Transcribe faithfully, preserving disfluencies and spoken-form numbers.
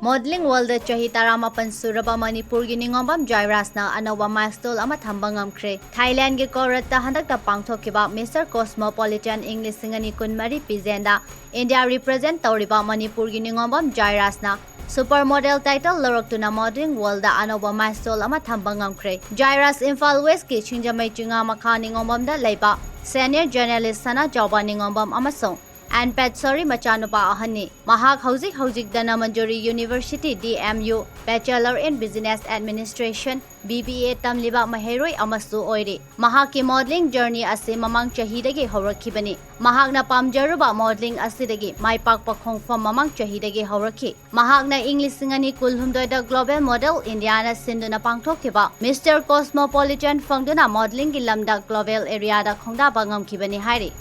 Modeling world ꯆꯍꯤ ꯇꯔꯥꯃꯥꯄꯟ ꯁꯨꯔꯕ ꯃꯅꯤꯄꯨꯔꯒꯤ ꯅꯤꯉꯣꯝꯕꯝ ꯖꯥꯏꯔꯥꯁꯅ ꯑꯅꯧꯕ milestone ꯑꯃ ꯊꯝꯕ ꯉꯝꯈ꯭ꯔꯦ꯫ ꯊꯥꯏꯂꯦꯟꯒꯤ ꯀꯣꯔꯠꯇ ꯍꯟꯗꯛꯇ ꯄꯥꯡꯊꯣꯛꯈꯤꯕ Mister Cosmopolitan ꯏꯪ ꯂꯤꯁꯤꯡ ꯑꯅꯤ ꯀꯨꯟꯃꯔꯤ pageantꯗ India represent ꯇꯧꯔꯤꯕ ꯃꯅꯤꯄꯨꯔꯒꯤ ꯅꯤꯉꯣꯝꯕꯝ ꯖꯥꯏꯔꯥꯁꯅ super model title ꯂꯧꯔꯛꯇꯨꯅ modeling worldꯗ ꯑꯅꯧꯕ milestone ꯑꯃ ꯊꯝꯕ ꯉꯝꯈ꯭ꯔꯦ꯫ ꯖꯥꯏꯔꯥꯁ ꯏꯝꯐꯥꯜ Westꯀꯤ ꯁꯤꯡꯖꯃꯩ ꯆꯤꯉꯥ ꯃꯈꯥ ꯅꯤꯉꯣꯝꯕꯝꯗ ꯂꯩꯕ senior journalist ꯁꯅꯥꯖꯥꯎꯕ ꯅꯤꯉꯣꯝꯕꯝ ꯑꯃꯁꯨꯡ ꯑꯦꯟ ꯄꯦꯠꯁꯣꯔꯤ ꯃꯆꯥꯅꯨꯄꯥ ꯑꯍꯟꯅꯤ꯫ ꯃꯍꯥꯛ ꯍꯧꯖꯤꯛ ꯍꯧꯖꯤꯛ Dhanamanjuri University, D M U, Bachelor in Business Administration, B B A, ꯇꯝꯂꯤꯕ ꯃꯍꯩꯔꯣꯏ ꯑꯃꯁꯨ ꯑꯣꯏꯔꯤ꯫ ꯃꯍꯥꯛꯀꯤ modeling journey ꯑꯁꯤ ꯃꯃꯥꯡ ꯆꯍꯤꯗꯒꯤ ꯍꯧꯔꯛꯈꯤꯕꯅꯤ꯫ ꯃꯍꯥꯛꯅ ꯄꯥꯝꯖꯔꯨꯕ modeling ꯑꯁꯤꯗꯒꯤ ꯃꯥꯏ ꯄꯥꯛꯄ ꯈꯣꯡꯐꯝ ꯃꯃꯥꯡ ꯆꯍꯤꯗꯒꯤ ꯍꯧꯔꯛꯈꯤ꯫ ꯃꯍꯥꯛꯅ ꯏꯪ ꯂꯤꯁꯤꯡ ꯑꯅꯤ ꯀꯨꯟꯍꯨꯝꯗꯣꯏꯗ Global Model Indiaꯅ ꯁꯤꯟꯗꯨꯅ ꯄꯥꯡꯊꯣꯛꯈꯤꯕ Mister Cosmopolitan ꯐꯪꯗꯨꯅ modelingꯒꯤ ꯂꯝꯗ global areaꯗ ꯈꯣꯡꯗꯥꯕ ꯉꯝꯈꯤꯕꯅꯤ ꯍꯥꯏꯔꯤ꯫